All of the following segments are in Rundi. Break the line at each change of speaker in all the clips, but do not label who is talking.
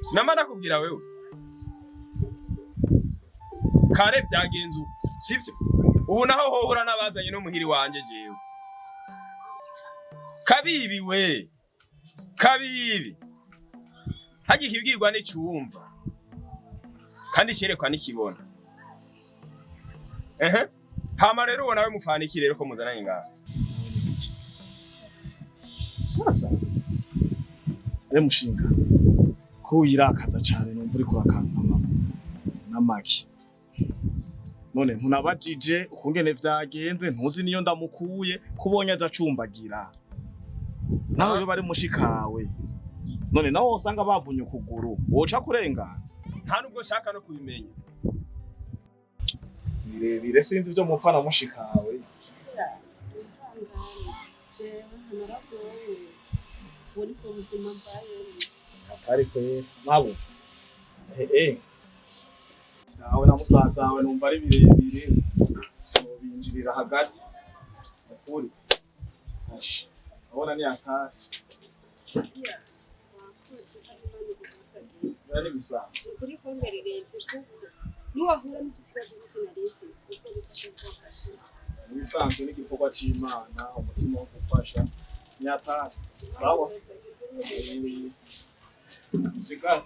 Sinama ndakubwira wewe kare byagenze uko, sibyo? Ubu naho hohora n'abazanye no muhiri wanje jewe kabibi we kabibi hagiye ibwirwa n'icyumva kandi cyerekwa n'ikibona. Ehe, hama rero uwo nawe mupfana iki rero ko muzananye ngaha?
Musaza ari mushinga ko wirakaza cane, numva uriko urakankama n'amaki. None ntunabajije ukungene vyagenze, ntuzi niyo ndamukuye, kubonye azacumbagira naho yo bari mushikawe. None nawe wosanga bavunye ukuguru, woca kurengana?
Nta nubwo nshaka no kubimenya.
Birebire, sinzi ivyo mupfa na mushikawe.
Jewe naragowe, ubu nibwo buzima mbayemo.
Atari kwera nabo nawe na musaza wawe numva ari birebire, sinobinjirira hagati ukuri. Ashi, urabona ni atari.
Wakoze kandi Imana iguhezagire.
Biba ni bisanzwe.
Ukuri kongerereze, kuko niwahura n'ufise ikibazo nk'iki nari nsize, uzobifashe vuba.
Ni bisanzwe, n'igikorwa c'Imana, umutima wo gufasha ni atari sawa. Usigare.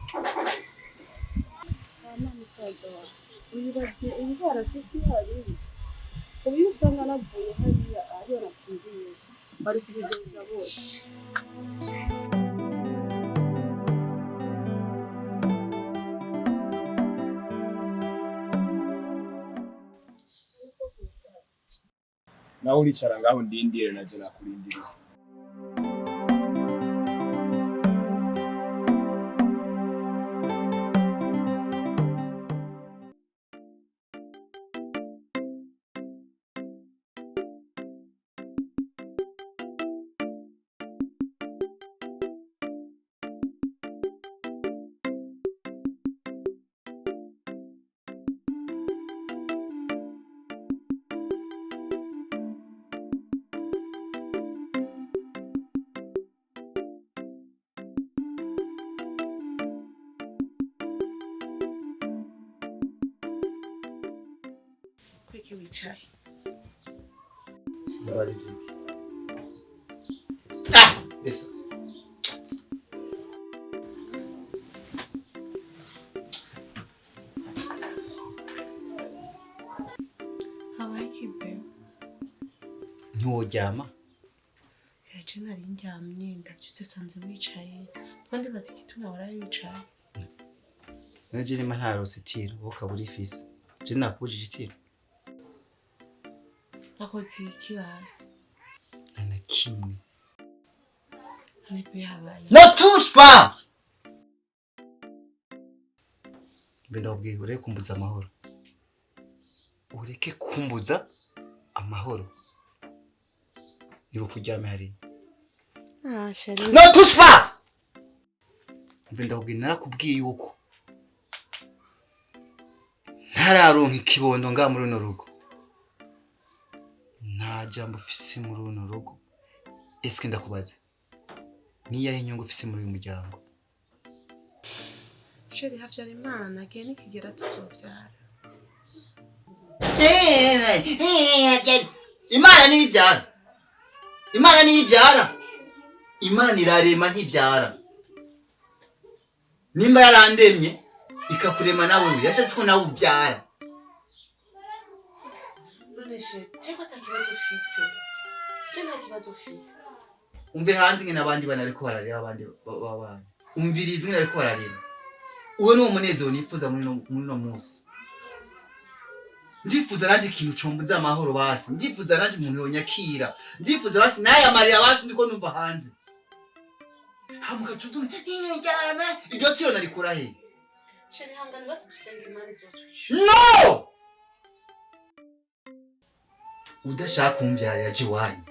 Hama musaza wawe wibagiye indwara afise iyo aribi. Ubu iyo usanga navuye hariya aho napfiriye, bari kubigenza bose.
Nawe uricara ngaho ndindire, naje nakurindiriye.
Kwiki wicaye?
Mbariza iki? Ah, mbese
Habaye iki be?
Ntiworyama?
Ejo nari ndyamye, ndavyutse sanze wicaye. Twandi bazi igituma waraye wicaye.
None je nimba ntarose itiro, wowe ukaba urifise, je nakubujije itiro?
Nakoze iki basi?
Nta na kimwe.
None be, habaye?
Ne touche pas! Mbe ndakubwiye, ureke kumbuza amahoro, ureke kumbuza amahoro. Iruka uryame hariya.
Ah, chérie.
Ne touche pas! Mbe ndakubwiye, narakubwiye yuko ntararonka ikibondo ngaha muri runo rugo, nta jambo ufise muri runo rugo. Eske ndakubaze, niyahe inyungu ufise muri uyu muryango?
Chérie, Havyarimana igihe nikigera tuzovyara.
Imana niyo ibyara, Imana niyo ibyara. Imana irarema, ntibyara. Nimba yarandemye ikakurema nawe, yashatse ko nawe ubyara.
None chérie, je ko ata kibazo ufise, je nta kibazo ufise.
Umve hanze ingene abandi bana bariko bararira, abandi b'abana. Umviriza ingene bariko bararira. Uwo ni wo munezero nifuza muri no munsi. Ndifuza nanje ikintu combuza amahoro basi, ndifuza nanje umuntu yonyakira, ndifuza basi n'aya marira basi ndiko numva hanze. Hamuka cudu iryo tiro narikura he?
Chérie, hangane basi, dusenge Imana izotwishyura.
No, udashaka kumvyarira, je iwanyu.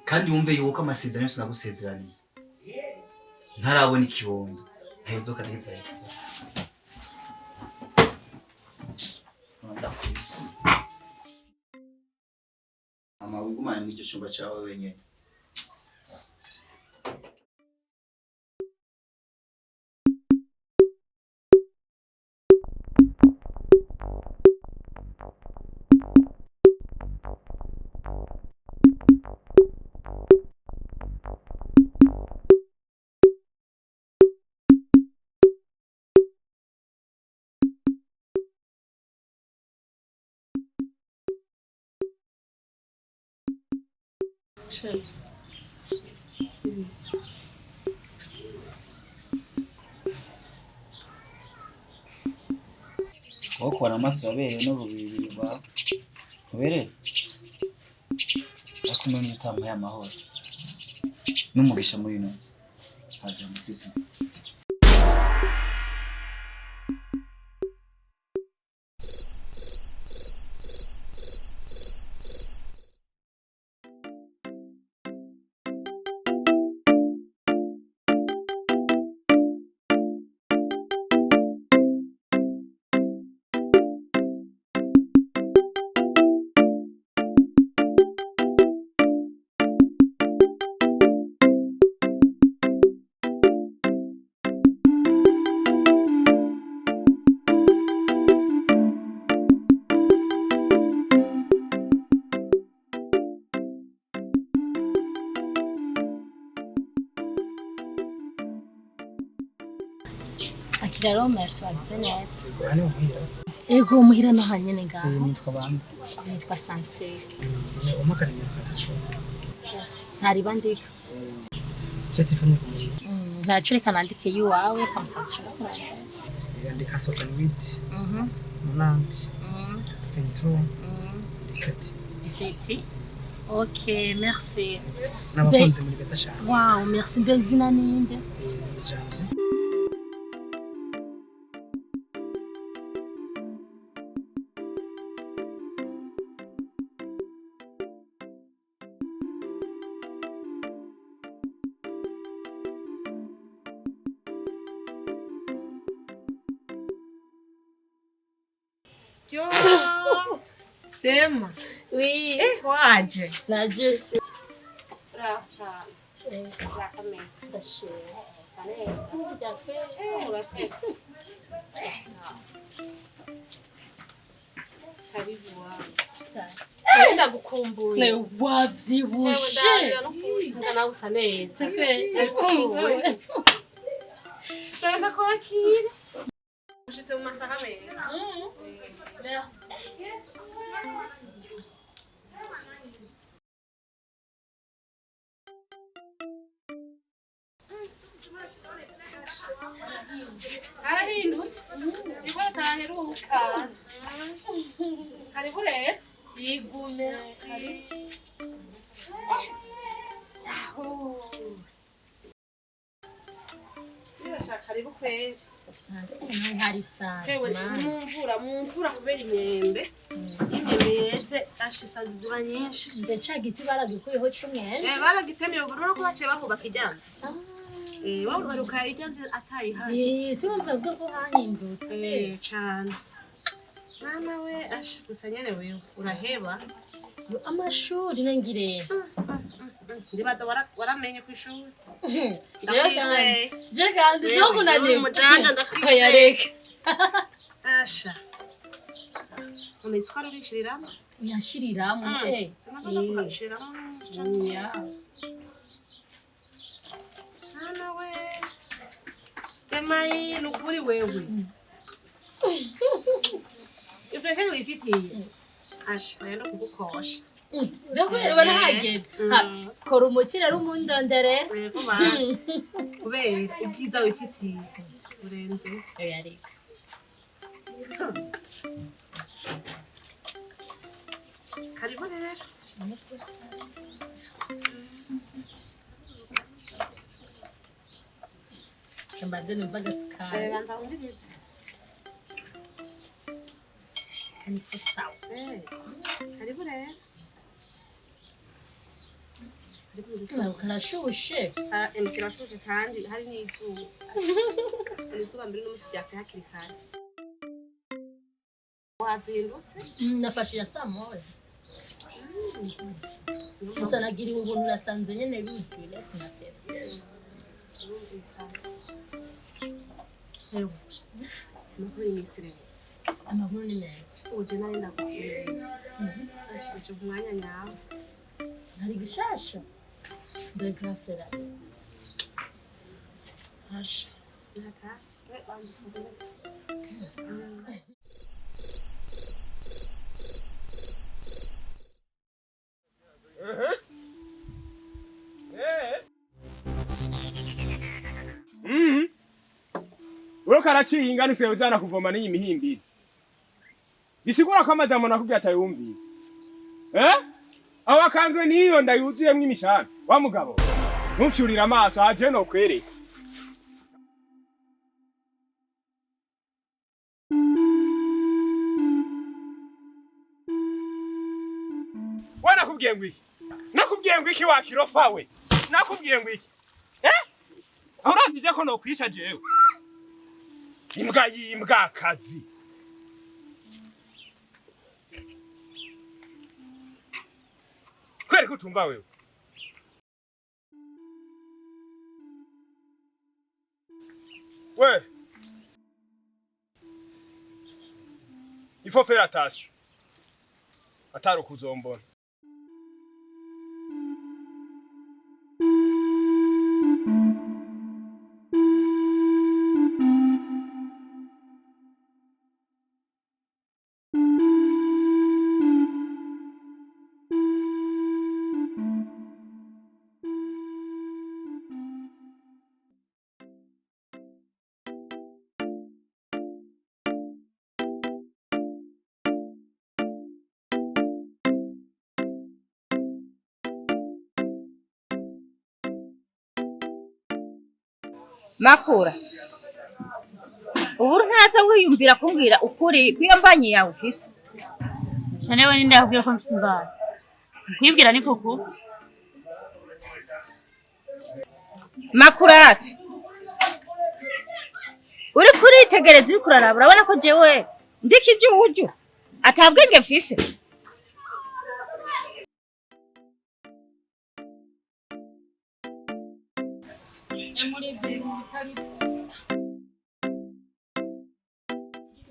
Kandi wumve yuko amasezerano yose nagusezeraniye ntarabona ikibondo, ntayo nzoka nageze hejuru. Ndakubise ama wigumane muri iryo cumba cawe wenyene.
Chéri.
Wowe kubara amaso wabereye n'urubibiri rwawe ubereye, ariko umenye utampaye amahoro n'umugisha muri ino nzu ntaje mufise.
Akira rero merci, wagize neza.
Hano muhira?
Ego, muhira no hanyene ngaho.
Nitwa bande?
Nitwa Santire.
Ne umpa nimero ka telefone.
Ntariba ndika.
Je telefone ku muhira.
Ntaco, reka nandike yiwawe kamusaca.
Yandika 68 90 23 17.
17, ok, merci.
N'abakunzi muri beza cyane.
Wow, merci. Mbe zina ninde?
Jamze.
Yo! Dema.
Oui.
Eh, waje.
Naje.
Urakomeye.
Ndashima.
Usa neza. Uratese. Karibu wawe. Ndagukumbuye.
Wavyibushe.
Nga nawe usa neza. Nzagenda kwakira. Ushitse mu masaha meza.
Merci.
Arahindutse. Nibwo ataheruka. Karibu rero.
Yego, merci.
Ndashaka karibu kweri.
Hari sanze.
Hewe, mu mvura, mu mvura kubera imyembe. Imyembe yeze, asha isazi ziba nyinshi.
Mbe ca giti baragikuyeho c'umwembe?
Eh, baragitemye ubu rero ko baciye bahubaka irya nzu. Eh, baruka irya nzu atayihari.
Eh, siwumva bwo ko hahindutse.
Eh, cane. Mwana we, asha gusa nyene wewe uraheba.
Amashuri nangire.
Ndibaza waramenye kw'ishuri.
Jewe kandi, jewe kandi ndokunaniwe.
Umujanja, ndakwizeye.
Oya, reka.
Asha. None isukari urishiriramo?
Uyashiriramwo eh.
Sinabona kugashiriramo.
Oya.
Mwana we. Emayi, ni ukuri wewe. Ivyo ntebe wifitiye. Asha, rero kugukosha.
Jewe kubera ubona hageze. Ha, kora umuti rero umundonderera.
Yego basi. Kubera ubwiza wifitiye. Urenze.
Oya, reka.
Karibu rero.
Mbanze numva agasukari.
Eh, banza wumvirize.
Niko sawa.
Eh, karibu rero.
Ntabwo karashushe.
Ah, kirashushe kandi hari n'izuba. Izuba mbere n'umunsi ryatse hakiri kare. Wazindutse?
Nafashe ya saa moya. Gusa nagiriwe ubuntu, nasanze nyene bizuye, sinatevye.
Ewe. Amakuru y'iminsi rero.
Amakuru ni meza.
Uje nari ndagukunda. Asha, uje mu mwanya nyawo.
Hari gishasha. Mbega fera.
Asha. Nata. We banza ufungure.
Wewe karaciye ingano usigaye ujana kuvoma n'iyi mihimbiri. Bisigura ko amajambo nakubwiye atayumvise. Eh? Aho akanzwe n'iyo nda yuzuyemwo imishana. Wa mugabo. Ntumfyurire amaso aje no kwereka. We nakubwiye ngo iki? Nakubwiye ngo iki wa kirofa we? Nakubwiye ngo iki? Eh? Aho urangije ko nokwisha jewe. Imbwa y'imbwakazi. Kweri kutumva wewe. We. Il faut faire attention. Atari ukuzombona.
Makura, ubu ntaza wiyumvira kumbwira ukuri kw'iyo mbanyi yawe ufise?
Noneho ninde yakubwira ko mfise imbanyi? Nkwibwira niko kuba.
Makurata, uriko uritegereza, uriko uraraba, urabona ko jewe ndi ikijuju ata bwenge mfise?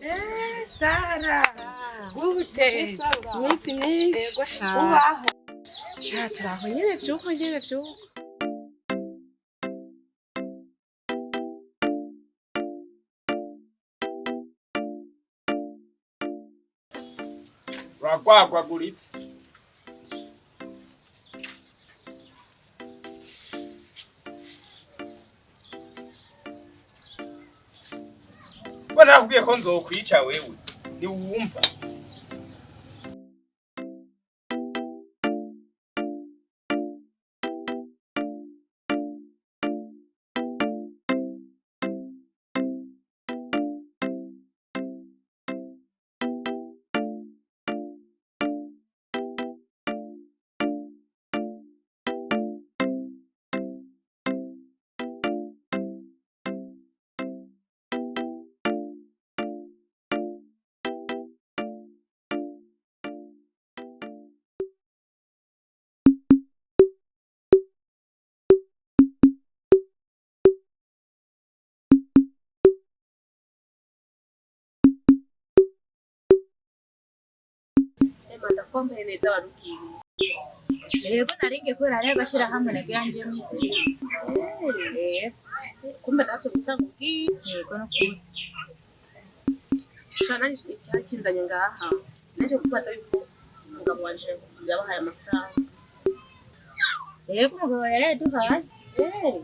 Eh, Sara, gute? Iminsi myinshi.
Yego sha.
Ubaho.
Sha turaho nyene vyuko nyene vyuko.
Uragwagwaguritse. We nakubwiye ko nzokwica wewe. Niwumva.
Ema ndakwambaye neza warubwiye.
Yego, naringiye kubera hariho agashyirahamwe nagira njemo.
Eh. Kumbe natwe gusanga ubwiye.
Yego no kuri.
Sha nanje icyakinzanye ngaha. Naje kubaza yuko umugabo wanje yabahaye amafaranga.
Yego, umugabo yarayaduhaye.
Eh.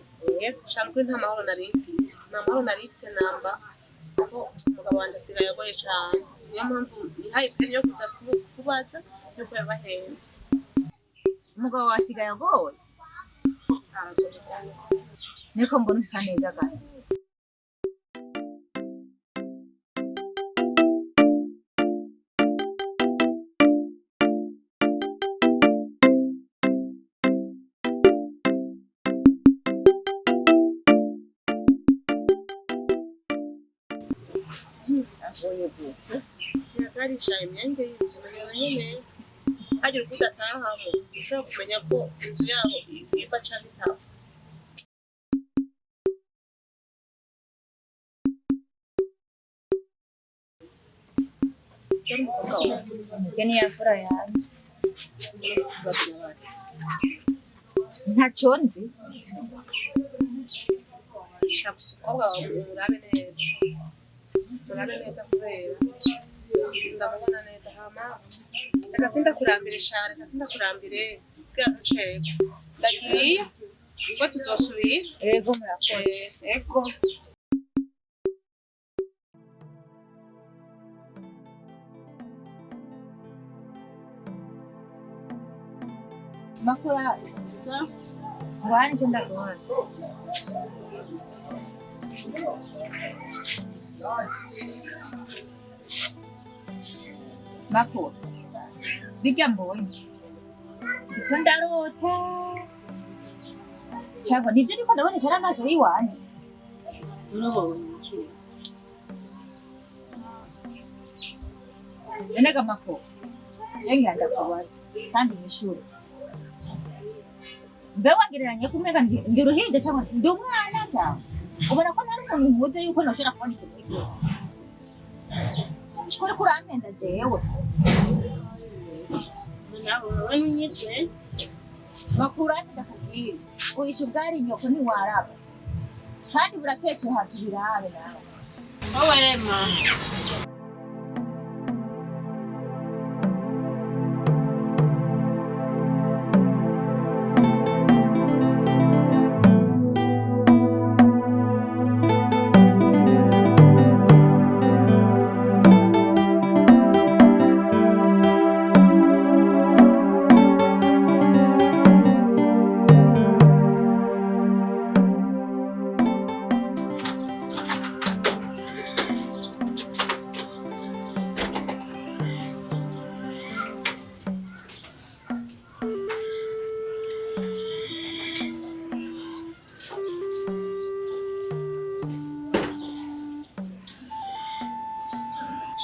Yego, sha nukuri nta mahoro nari mfise. Nta mahoro nari mfise namba. Kuko umugabo wanje asigaye agoye cane. Niyo mpamvu nihaye ipeni yo kuza kubaza yuko yabahembye.
Umugabo wawe asigaye agowe?
Aragoye rwose.
Niko mbona usa neza gana.
Agoye gute? Yatarisha imyenge y'inzu na nyene. Hagira uko udatahamo, ushobora kumenya ko inzu yaho iva canke itapfa.
Nibyo niyo mfura yanjye. Ntacyo nzi.
Sha gusa umukobwa wawe umurabe neza. Murabe neza kubera sindamubona neza hama. Reka sindakurambire sha, reka sindakurambire kubera ntucerwe. Ndagiye, ubwo tuzosubira.
Yego, murakoze.
Yego.
Makura ngwani cyo ndakubaza. Makura bijya mbonye ndiko ndarota cyangwa nibyo ndiko ndabonesha n'amaso y'iwanje.
Urabonye iki?
Enega Makura ngira ndakubaza kandi nishure. Mbe wangereranye kumega ndi uruhinja cyangwa ndi umwana cyangwa ubona ko ntari umuntu nkuze yuko noshobora kubona ikintu nk'iki? Kuri kurampenda jewe.
Nawe wowe ntunyitse.
Makura ndakubwira uhisha ubwari nyoko ntiwaraba kandi burakece hatu birabe nawe.
Wowe ma.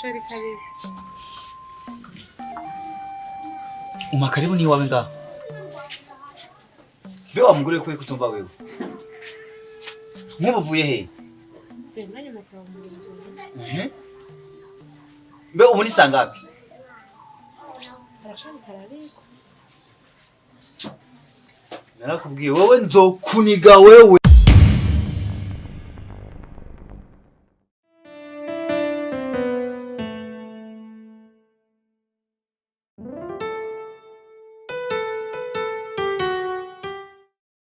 Shari karibu.
Uma karibu ni wawe ngaho. Be wa mugore kwe kutumva wewe. Nkubu uvuye he? Mhm. Mbe ubu ni sangapi? Narakubwiye wowe nzokuniga wewe.